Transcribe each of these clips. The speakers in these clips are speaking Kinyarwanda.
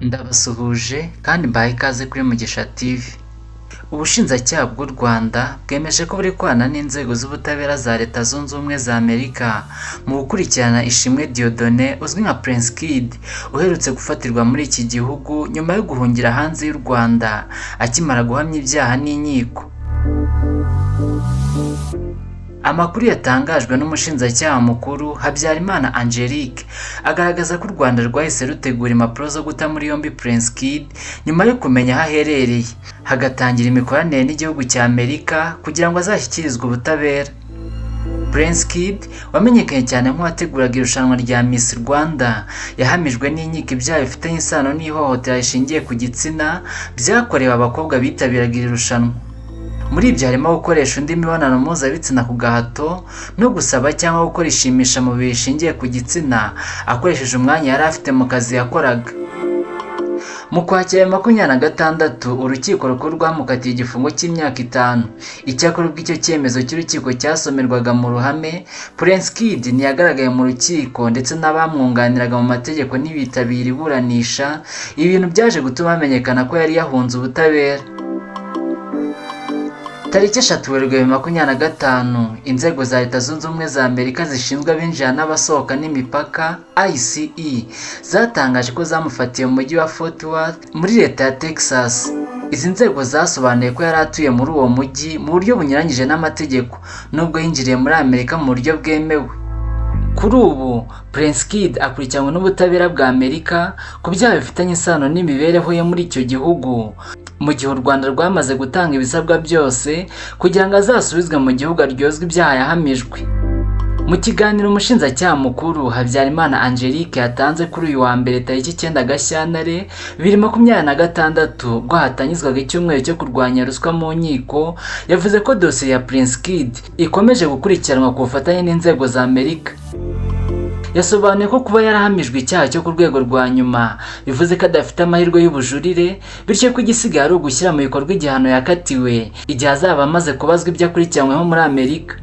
Ndabasuhuje kandi mbahaye ikaze kuri Mugisha TV. Ubushinjacyaha bw'u Rwanda bwemeje ko buri gukorana n'inzego z'ubutabera za Leta Zunze Ubumwe za Amerika mu gukurikirana Ishimwe Dieudonné uzwi nka Prince Kid, uherutse gufatirwa muri iki gihugu nyuma yo guhungira hanze y'u Rwanda akimara guhamya ibyaha n'inkiko. Amakuru yatangajwe n'umushinjacyaha mukuru Habyarimana Angelique agaragaza ko u Rwanda rwahise rutegura impapuro zo guta muri yombi Prince Kid nyuma yo kumenya aho aherereye, hagatangira imikoranire n'igihugu cya Amerika kugira ngo azashyikirizwe ubutabera. Prince Kid wamenyekanye cyane nk'uwateguraga irushanwa rya Miss Rwanda, yahamijwe n'inkiko ibyaha bifitanye isano n'ihohotera rishingiye ku gitsina byakorewe abakobwa bitabiraga iri rushanwa. Muri ibyo harimo gukoresha undi mibonano mpuzabitsina ku gahato no gusaba cyangwa gukora ishimishamubiri rishingiye ku gitsina akoresheje umwanya yari afite mu kazi yakoraga. Mu Kwakira 26, urukiko rukuru rwamukatiye igifungo cy'imyaka 5. Icyakora ubwo icyo cyemezo cy'urukiko cyasomerwaga mu ruhame, Prince Kid ntiyagaragaye mu rukiko ndetse n'abamwunganiraga mu mategeko ntibitabira iburanisha, ibintu byaje gutuma hamenyekana ko yari yahunze ubutabera. Tariki 3 Werurwe 2025, inzego za Leta Zunze Ubumwe za Amerika zishinzwe abinjira n'abasohoka n'imipaka ICE zatangaje ko zamufatiye mu mujyi wa Fort Worth muri leta ya Texas. Izi nzego zasobanuye ko yari atuye muri uwo mujyi mu buryo bunyuranyije n'amategeko, nubwo yinjiriye muri Amerika mu buryo bwemewe. Kuri ubu Prince Kid akurikiranwe n'ubutabera bwa Amerika ku byaha bifitanye isano n'imibereho ye muri icyo gihugu, mu gihe u Rwanda rwamaze gutanga ibisabwa byose kugira ngo azasubizwe mu gihugu aryozwe ibyaha yahamijwe. Mu kiganiro umushinjacyaha mukuru Habyarimana Angelique yatanze kuri uyu wa mbere tariki 9 Gashyantare 2026, ubwo hatangizwaga icyumweru cyo kurwanya ruswa mu nkiko, yavuze ko dosiye ya Prince Kid ikomeje gukurikiranwa ku bufatanye n'inzego za Amerika. Yasobanuye ko kuba yarahamijwe icyaha cyo ku rwego rwa nyuma bivuze ko adafite amahirwe y'ubujurire, bityo ko igisigaye ari ugushyira mu bikorwa igihano yakatiwe igihe azaba amaze kubazwa ibyo akurikiranyweho muri Amerika.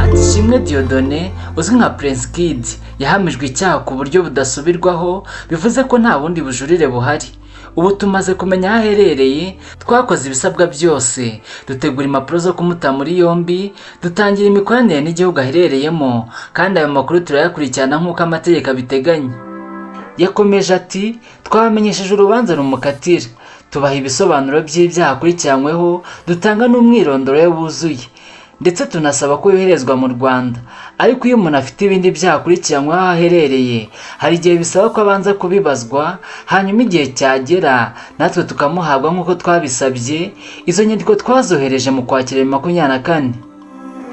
Ati: "Ishimwe Dieudonné uzwi nka Prince Kid yahamijwe icyaha ku buryo budasubirwaho, bivuze ko nta bundi bujurire buhari. Ubu tumaze kumenya aho aherereye, twakoze ibisabwa byose, dutegura impapuro zo kumuta muri yombi, dutangira imikoranire n'igihugu aherereyemo, kandi ayo makuru turayakurikirana nk'uko amategeko abiteganya." Yakomeje ati: "Twabamenyesheje urubanza rumukatira, tubaha ibisobanuro by'ibyaha akurikiranyweho, dutanga n'umwirondoro we wuzuye, ndetse tunasaba ko yoherezwa mu Rwanda. Ariko iyo umuntu afite ibindi byaha akurikiranyweho aho aherereye, hari igihe bisaba ko abanza kubibazwa, hanyuma igihe cyagera natwe tukamuhabwa nk'uko twabisabye. Izo nyandiko twazohereje mu Kwakira 2024."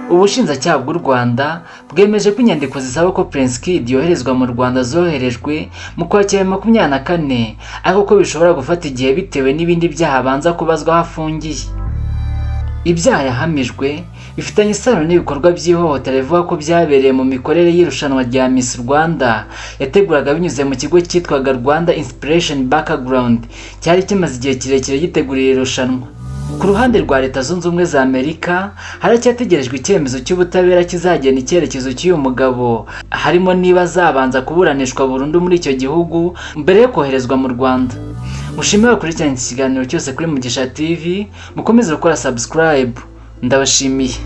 Ubushinjacyaha bw'u Rwanda bwemeje ko inyandiko zisaba ko Prince Kid yoherezwa mu Rwanda zoherejwe mu Kwakira 24, ariko ko bishobora gufata igihe bitewe n'ibindi byaha abanza kubazwa aho afungiye. Ibyaha yahamijwe bifitanye isano n'ibikorwa by'ihohotera bivuga ko byabereye mu mikorere y'irushanwa rya Miss Rwanda yateguraga binyuze mu kigo cyitwaga Rwanda Inspiration Background, cyari kimaze igihe kirekire gitegura iri rushanwa. Ku ruhande rwa Leta Zunze Ubumwe za Amerika, haracyategerejwe icyemezo cy'ubutabera kizagena icyerekezo cy'uyu mugabo, harimo niba azabanza kuburanishwa burundu muri icyo gihugu mbere yo koherezwa mu Rwanda. Mushimire bakurikiranye iki kiganiro cyose kuri Mugisha TV, mukomeze gukora subscribe. Ndabashimiye.